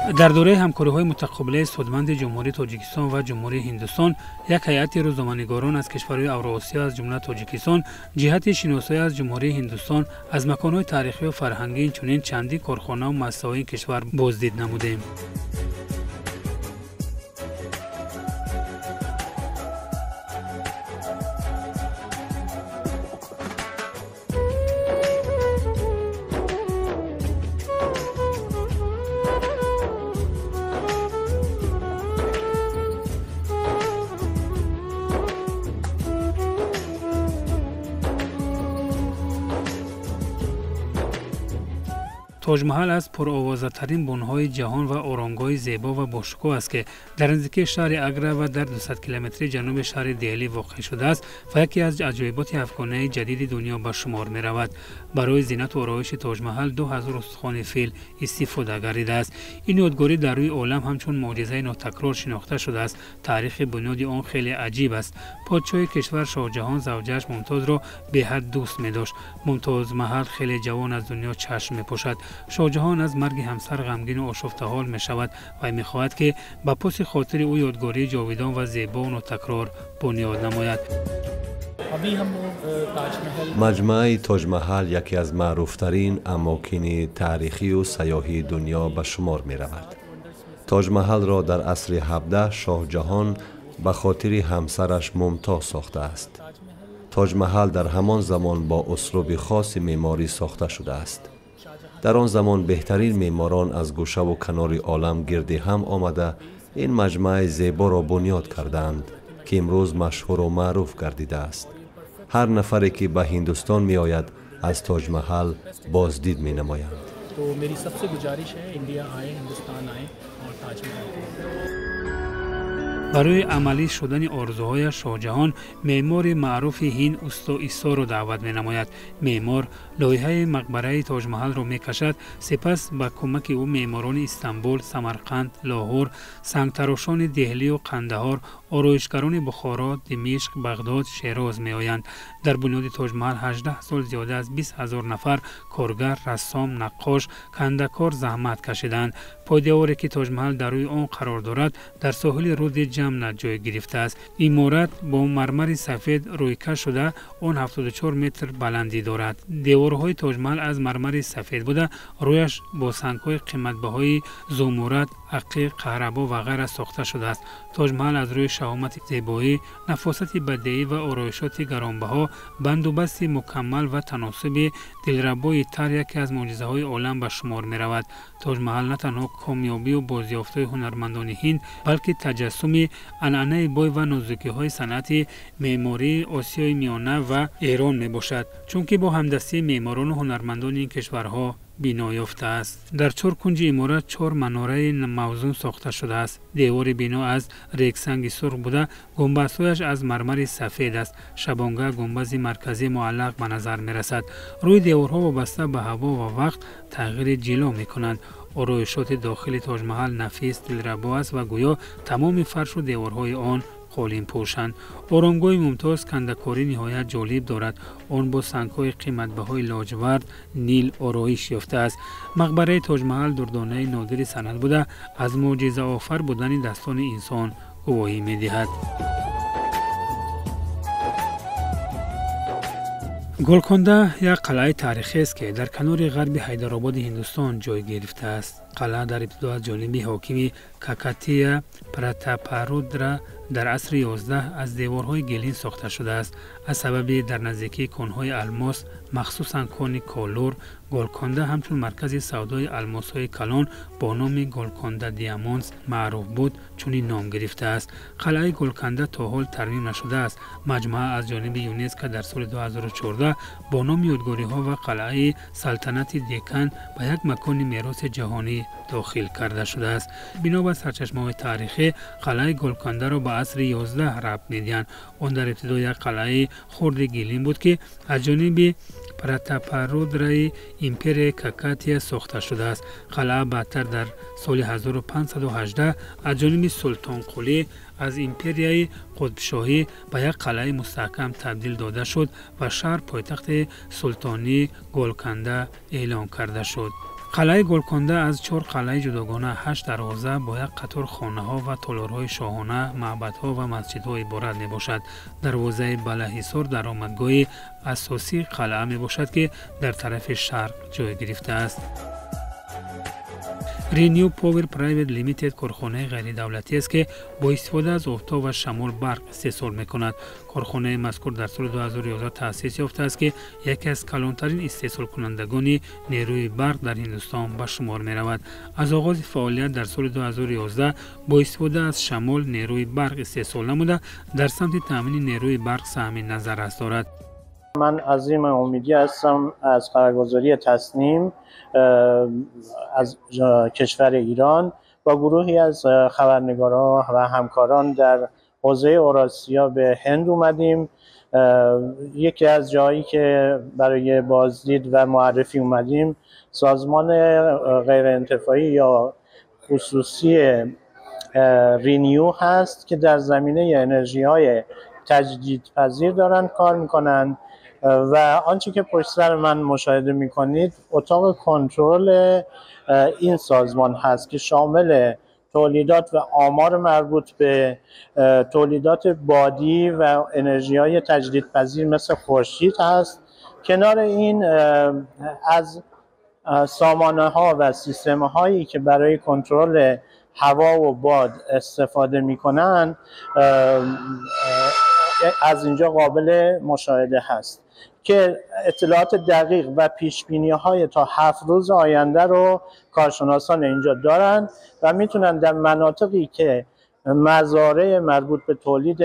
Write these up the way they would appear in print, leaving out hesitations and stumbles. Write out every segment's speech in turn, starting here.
Дар доираи ҳамкориҳои мутақобилаи судманди Ҷумҳурии Тоҷикистон ва Ҷумҳурии Ҳиндустон як ҳайати рӯзноманигорон аз кишварҳои Авроосиё, аз ҷумла Тоҷикистон, ҷиҳати шиносоӣ аз Ҷумҳурии Ҳиндустон аз маконҳои таърихию фарҳангӣ, инчунин чандин корхонаву муассисаҳои ин кишвар боздид намудем. Тоҷмаҳал аз пуровозатарин бунҳои ҷаҳон ва оромгоҳи зебо ва бошукӯҳ аст, ки дар наздикии шаҳри Агра ва дар 200 километри ҷануби шаҳри Деҳлӣ воқеъ шудааст ва яке аз аҷоиботи ҳафтгонаи ҷадиди дунё ба шумор меравад. Барои зинату ороиши Тоҷмаҳал 2000 устухони фил истифода гардидааст. Ин ёдгорӣ дар рӯи олам ҳамчун мӯъҷизаи нотакрор шинохта шудааст. Таърихи бунёди он хеле аҷиб аст. Подшоҳи кишвар Шоҳҷаҳон завҷааш Мумтозро беҳад дӯст медошт. Мумтоз Маҳал хеле ҷавон аз дунё чашм мепӯшад. Шоҳҷаҳон аз марги ҳамсар ғамгину ошуфтаҳол мешавад ва мехоҳад, ки ба поси хотири ӯ ёдгории ҷовидон ва зебову нотакрор бунёд намояд. Маҷмӯаи Тоҷмаҳал яке аз маъруфтарин амокини таърихию сайёҳии дунё ба шумор меравад. Тоҷмаҳалро дар асри 17 Шоҳҷаҳон ба хотири ҳамсараш Мумтоз сохтааст. Тоҷмаҳал дар ҳамон замон бо услуби хоси меъморӣ сохта шудааст. Дар он замон беҳтарин меъморон аз гӯшаву канори олам гирди ҳам омада ин маҷмӯаи зеборо бунёд кардаанд, ки имрӯз машҳуру маъруф гардидааст. Ҳар нафаре ки ба Ҳиндустон меояд, аз Тоҷмаҳал боздид менамоянд. То мери сабсе гузариш ҳай, Индия ае, Ҳиндустон ае ор Тоҷмаҳал. Барои амалӣ шудани орзуҳояш Шоҳҷаҳон меъмори маъруфи ҳинд Усто Исоро даъват менамояд. Меъмор лоиҳаи мақбараи Тоҷмаҳалро мекашад, сипас ба кӯмаки ӯ меъморони Истанбул, Самарқанд, Лоҳур, сангтарошони Деҳлию Қандаҳор, ороишгарони Бухоро, Димишқ, Бағдод, Шероз меоянд. Дар бунёди Тоҷмаҳал 18 сол зиёда аз 20 ҳазор нафар коргар, рассом, наққош, кандакор заҳмат кашиданд. Пойдеворе ки Тоҷмаҳал дар рӯи он қарор дорад, дар соҳили руди Ҷамна ҷой гирифтааст. Иморат бо мармари сафед рӯйкаш шуда, он 74 метр баландӣ дорад. Деворҳои Тоҷмаҳал аз мармари сафед буда, рӯяш бо сангҳои қиматбаҳои зумурад, ақиқ, қаҳрабо ва ғайра сохта шудааст. Тоҷмаҳал аз рӯи шаҳомати зебоӣ, нафосати бадеӣ ва ороишоти гаронбаҳо, бандубасти мукаммал ва таносуби дилрабои тар яке аз мӯъҷизаҳои олам ба шумор меравад. Тоҷмаҳал на танҳо комёбию бозёфтҳои ҳунармандони ҳинд, балки таҷассуми анъанаи бой ва нозукиҳои санъати меъмории Осиёи Миёна ва Эрон мебошад, чунки бо ҳамдастии меъморону ҳунармандони ин кишварҳо бино ёфтааст. Дар чор кунҷи иморат чор манораи мавзун сохта шудааст. Девори бино аз регсанги сурх буда, гунбазҳояш аз мармари сафед аст. Шабонгаҳ гунбази марказӣ муаллақ ба назар мерасад. Рӯи деворҳо вобаста ба ҳаво ва вақт тағйири ҷило мекунанд. Ороишоти дохили Тоҷмаҳал нафис, дилрабо аст ва гӯё тамоми фаршу деворҳои он қолин пӯшанд. Оромгоҳи Мумтоз кандакорӣ ниҳоят ҷолиб дорад. Он бо сангҳои қиматбаҳои лоҷвард, нил ороиш ёфтааст. Мақбараи Тоҷмаҳал дурдонаи нодири санъат буда, аз мӯъҷизаофар будани дастони инсон гувоҳӣ медиҳад. Голконда як қалъаи таърихиест, ки дар канори ғарби Ҳайдарободи Ҳиндустон ҷой гирифтааст. Қалъа дар ибтидо аз ҷониби ҳокими Какатия Пратапарудра дар асри 11 аз деворҳои гилин сохта шудааст. Аз сабаби дар наздикии конҳои алмос, махсусан кони Колур, Голконда ҳамчун маркази савдои алмосҳои калон бо номи Голконда Диамонс маъруф буд, чунин ном гирифтааст. Қалъаи Голконда то ҳол тармим нашудааст. Маҷмӯа аз ҷониби ЮНЕСКО дар соли 2014 бо номи ёдгориҳо ва қалъаи салтанати Декан ба як макони мероси ҷаҳонӣ дохил карда шудааст. Бино ба сарчашмаҳои таърихӣ, қалъаи Голкондаро ба асри 11 рабт медиҳанд. Он дар ибтидо як қалъаи хурди гилин буд, ки аз ҷониби Пратапарудраи империяи Какатия сохта шудааст. Қалъа баъдтар дар соли 1518 аз ҷониби Султонқулӣ аз империяи Қутбшоҳӣ ба як қалъаи мустаҳкам табдил дода шуд ва шаҳр пойтахти султонии Голканда эълон карда шуд. Қалъаи Голконда аз 4 қалъаи ҷудогона, 8 дарвоза бо як қатор хонаҳо ва толорҳои шоҳона, маъбадҳо ва масҷидҳо иборат мебошад. Дарвозаи Балаҳисор даромадгоҳи асосии қалъа мебошад, ки дар тарафи шарқ ҷой гирифтааст. Renew Power Private Limited корхонаи ғайридавлатӣ аст, ки бо истифода аз офтоб ва шамол барқ истеҳсол мекунад. Корхонаи мазкур дар соли 2011 таъсис ёфтааст, ки яке аз калонтарин истеҳсолкунандагони нерӯи барқ дар Ҳиндустон ба шумор меравад. Аз оғози фаъолият дар соли 2011 бо истифода аз шамол нерӯи барқ истеҳсол намуда, дар самти таъмини нерӯи барқ саҳми назаррас дорад. من عظیم امیدی هستم از خبرگزاری تسنیم از کشور ایران با گروهی از خبرنگاران و همکاران در حوزه اوراسیا به هند اومدیم. یکی از جایی که برای بازدید و معرفی اومدیم سازمان غیر انتفاعی یا خصوصی رینیو هست که در زمینه انرژی های تجدیدپذیر دارن کار میکنن و آنچه که پشت سر من مشاهده میکنید اتاق کنترل این سازمان هست که شامل تولیدات و آمار مربوط به تولیدات بادی و انرژی های تجدیدپذیر مثل خورشید هست. کنار این از سامانه ها و سیستم هایی که برای کنترل هوا و باد استفاده میکنن از اینجا قابل مشاهده هست که اطلاعات دقیق و پیش بینی های تا 7 روز آینده رو کارشناسان اینجا دارن و میتونن در مناطقی که مزارع مربوط به تولید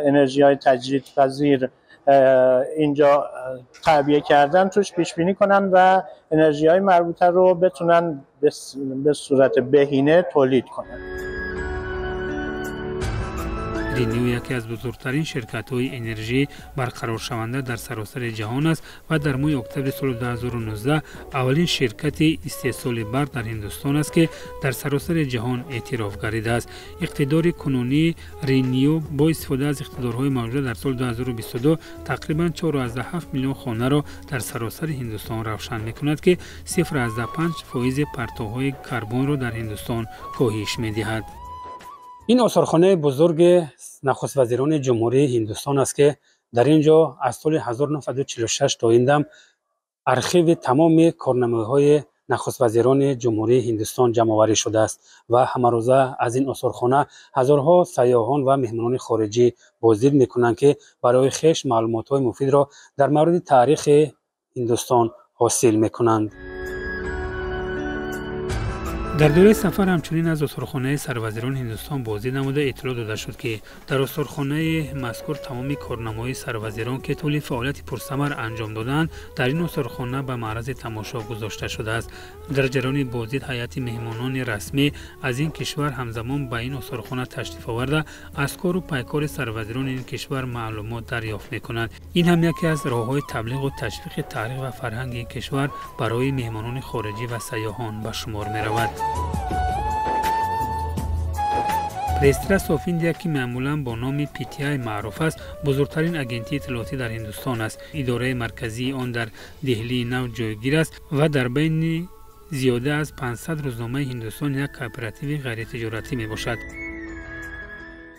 انرژی های تجدیدپذیر اینجا تعبیه کردن توش پیش بینی کنن و انرژی های مربوطه رو بتونن به صورت بهینه تولید کنن. رینیو یکی از بزرگترین شرکت‌های انرژی برقرارشونده در سراسر جهان است و در ماه اکتبر سال 2019 اولین شرکت استحصال برق در هندوستان است که در سراسر جهان اعتراف گردیده است. اقتدار کنونی رینیو با استفاده از اقتدارهای موجود در سال 2022 تقریباً 4.7 میلیون خانه را در سراسر هندوستان روشن می‌کند که 0.5% پرتوهای کربن را در هندوستان کاهش می‌دهد. ин осорхонаи бузурги нахуствазирони ҷумҳурии ҳиндустон аст, ки дар ин ҷо аз соли 1946 то ин дам архиви тамоми корнамоиҳои нахуствазирони ҷумҳурии ҳиндустон ҷамъоварӣ шудааст ва ҳамарӯза аз ин осорхона ҳазорҳо сайёҳон ва меҳмонони хориҷӣ боздид мекунанд, ки барои хеш маълумотҳои муфидро дар мавриди таърихи ҳиндустон ҳосил мекунанд. Дар доираи сафар ҳамчунин аз осорхонаи сарвазирони Ҳиндустон боздид намуда иттилоъ дода шуд, ки дар осорхонаи мазкур тамоми корнамоии сарвазирон, ки тӯли фаъолияти пурсамар анҷом додаанд, дар ин осорхона ба маъраз тамошо гузошта шудааст. Дар ҷараёни боздид ҳайати меҳмонони расмӣ аз ин кишвар ҳамзамон ба ин осорхона ташриф оварда аз кору пайкори сарвазирони ин кишвар маълумот дарёфт мекунанд. Ин ҳам яке аз роҳҳои таблиғу ташвиқи таърих ва фарҳанги ин кишвар барои меҳмонони хориҷӣ ва сайёҳон ба шумор меравад. Press Trust of India, ки маъмулан бо номи PTI маъруф аст, бузургтарин агентии иттилоотӣ дар Ҳиндустон аст. Идораи марказии он дар Деҳлии Нав ҷойгир аст ва дар байни зиёда аз 500 рӯзномаи Ҳиндустон як кооперативи ғайритиҷоратӣ мебошад.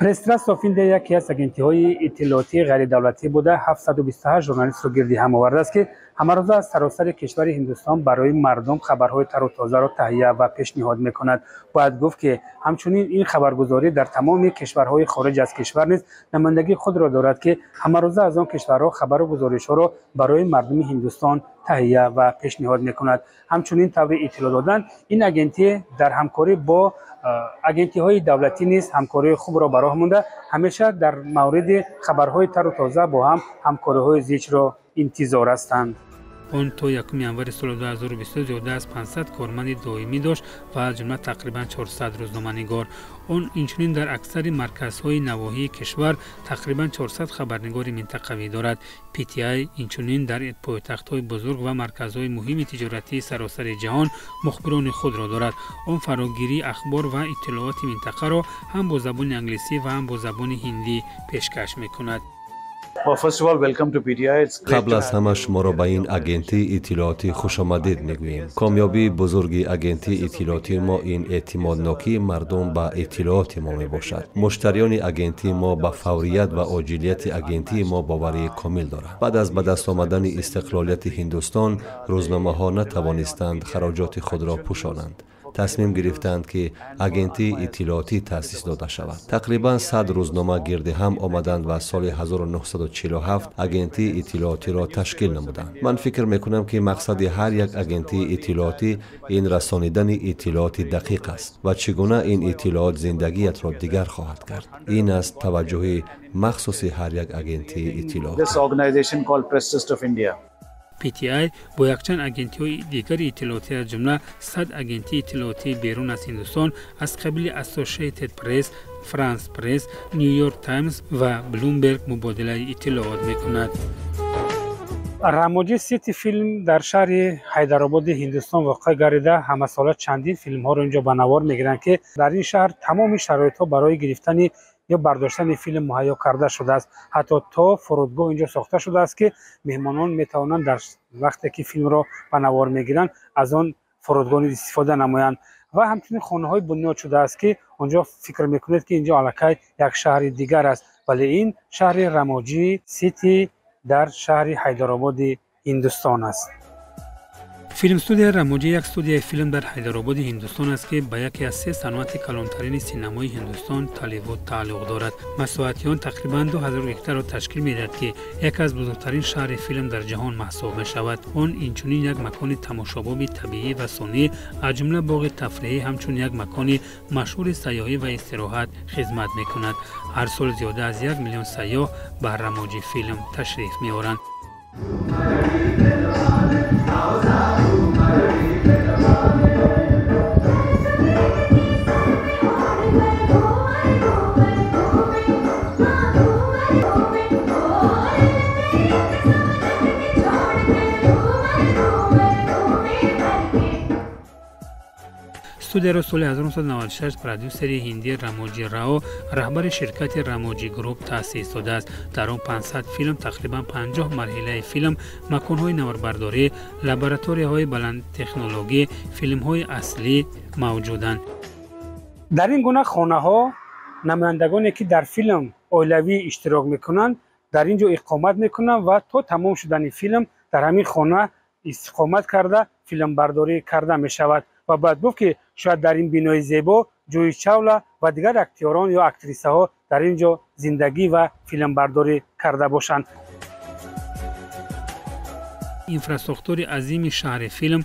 Press Trust of India яке аз агентиҳои иттилоотии ғайридавлатӣ буда 728 журналистро гирди ҳам овардааст, ки ҳамарӯза аз саросари кишвари Ҳиндустон барои мардум хабарҳои тару тозаро таҳия ва пешниҳод мекунад. Бояд гуфт, ки ҳамчунин ин хабаргузорӣ дар тамоми кишварҳои хориҷ аз кишвар низ намояндагии худро дорад, ки ҳамарӯза аз он кишварҳо хабару гузоришҳоро барои мардуми Ҳиндустон таҳия ва пешниҳод мекунад. Ҳамчунин таври иттилоъ додан, ин агентӣ дар ҳамкорӣ бо агентиҳои давлатӣ низ ҳамкории хубро ба роҳ монда, ҳамеша дар мавриди хабарҳои тару тоза бо ҳам ҳамкориҳои зичро интизор ҳастанд. Он то 1 январи соли 2020 зиёда аз 500 корманди доимӣ дошт ва аз ҷумла тақрибан 400 рӯзноманигор. Он инчунин дар аксари марказҳои навоҳии кишвар тақрибан 400 хабарнигори минтақавӣ дорад. PTI инчунин дар пойтахтҳои бузург ва марказҳои муҳими тиҷоратии саросари ҷаҳон мухбирони худро дорад. Он фарогирии ахбор ва иттилооти минтақаро ҳам бо забони англисӣ ва ҳам бо забони ҳиндӣ пешкаш мекунад. Қабл аз ҳама шуморо ба ин агентии иттилоотӣ хушомадед мегӯем. Комёбии бузурги агентии иттилоотии мо ин эътимоднокии мардум ба иттилооти мо мебошад. Муштариёни агентии мо ба фаврият ва оҷилияти агентии мо боварии комил доранд. Баъд аз ба даст омадани истиқлолияти Ҳиндустон, рӯзномаҳо натавонистанд хароҷоти худро пӯшонанд. Тасмим гирифтанд, ки агентии иттилоотӣ таъсис дода шавад. Тақрибан 100 рӯзнома гирди ҳам омаданд ва соли 1947 агентии иттилоотиро ташкил намуданд. Ман фикр мекунам, ки мақсади ҳар як агентии иттилоотӣ ин расонидани иттилооти дақиқ аст ва чӣ гуна ин иттилоот зиндагиятро дигар хоҳад кард. Ин аст таваҷҷӯҳи махсуси ҳар як агентии иттилоотӣ. PTI бо якчанд агентиҳои дигари иттилоотӣ, аз ҷумла 100 агентии иттилоотии берун аз Ҳиндустон аз қабили Associated Press, France Press, New York Times ва Bloomberg мубодилаи иттилоот мекунад. Рамоҷи Сити Филм дар шаҳри Ҳайдарободи Ҳиндустон воқеъ гардида, ҳамасола чандин филмҳоро инҷо ба навор мегиранд, ки дар ин шаҳр тамоми шароитҳо барои гирифтани ё бардоштани филм муҳайё карда шудааст. Ҳатто то фурудгоҳ инҷо сохта шудааст, ки меҳмонон метавонанд дар вақте ки филмро ба навор мегиранд, аз он фурудгоҳ низ истифода намоянд. Ва ҳамчунин хонаҳои бунёд шудааст, ки онҷо фикр мекунед, ки инҷо аллакай як шаҳри дигар аст, вале ин шаҳри Рамоҷи Сити дар шаҳри Ҳайдарободи Ҳиндустон аст. Филмстудияи Рамоҷӣ як студияи филм дар Ҳайдарободи Ҳиндустон аст, ки ба яке аз се саноати калонтарини синамои Ҳиндустон, Толливуд, тааллуқ дорад. Масоҳати он тақрибан 2000 гектарро ташкил медиҳад, ки яке аз бузургтарин шаҳри филм дар ҷаҳон маҳсуб мешавад. Он инчунин як макони тамошобоби табиӣ ва сунъӣ, аз ҷумла боғи тафриҳӣ, ҳамчун як макони машҳури сайёҳӣ ва истироҳат хизмат мекунад. Ҳар сол зиёда аз 1 миллион сайёҳ ба Рамоҷи Филм ташриф меоранд. Студияро соли 1996 продюсери ҳиндӣ Рамоҷи Рао, раҳбари ширкати Рамоҷи Груп, таъсис додааст. Дар он 500 филм, тақрибан 50 марҳилаи филм, маконҳои наворбардорӣ, лабораторияҳои баландтехнологӣ, филмҳои аслӣ мавҷуданд. Дар ин гуна хонаҳо намояндагоне, ки дар филм оилавӣ иштирок мекунанд, дар ин ҷо иқомат мекунанд ва то тамом шудани филм дар ҳамин хона истиқомат карда, филмбардорӣ карда мешавад. Ва бояд гуфт, ки шояд дар ин бинои зебо Ҷӯи Чавла ва дигар актёрон ё актрисаҳо дар ин ҷо зиндагӣ ва филмбардорӣ карда бошанд. Инфрасохтори азими шаҳри филм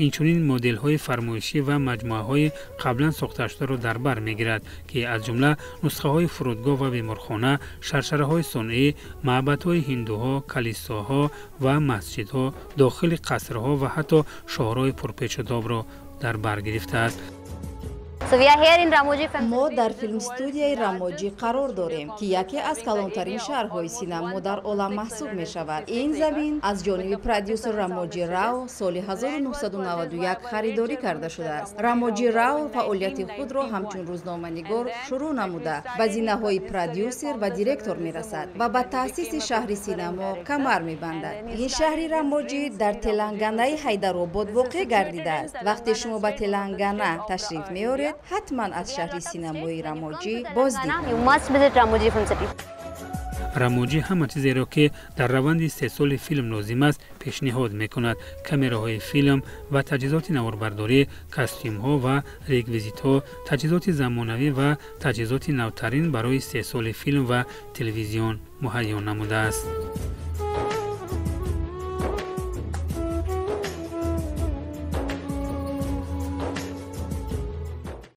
инчунин моделҳои фармоишӣ ва маҷмӯаҳои қаблан сохташударо дар бар мегирад, ки аз ҷумла нусхаҳои фурудгоҳ ва беморхона, шаршараҳои сунъӣ, маъбадҳои ҳиндуҳо, калисоҳо ва масҷидҳо, дохили қасрҳо ва ҳатто шоҳроҳи пурпечутобро дар бар гирифтааст. Мо дар филмстудияи Рамоҷӣ қарор дорем, ки яке аз калонтарин шаҳрҳои синамо дар олам маҳсуб мешавад. Ин замин аз ҷониби продюсер Рамоҷи Рао соли 1991 харидорӣ карда шудааст. Рамоҷи Рао фаъолияти худро ҳамчун рӯзноманигор шурӯъ намуда, ба зинаҳои продюсер ва директор мерасад ва ба таъсиси шаҳри синамо камар мебандад. Ин шаҳри Рамоҷӣ дар Теланганаи Ҳайдаробод воқеъ гардидааст. Вақте шумо ба Телангана ташриф меоред, ҳатман аз шаҳри синамои Рамоҷӣ боздид. Рамоҷӣ ҳама чизеро, ки дар раванди истеҳсоли филм лозим аст, пешниҳод мекунад: камераҳои филм ва таҷҳизоти наворбардорӣ, костюмҳо ва реквизитҳо, таҷҳизоти замонавӣ ва таҷҳизоти навтарин барои истеҳсоли филм ва телевизион муҳайё намудааст.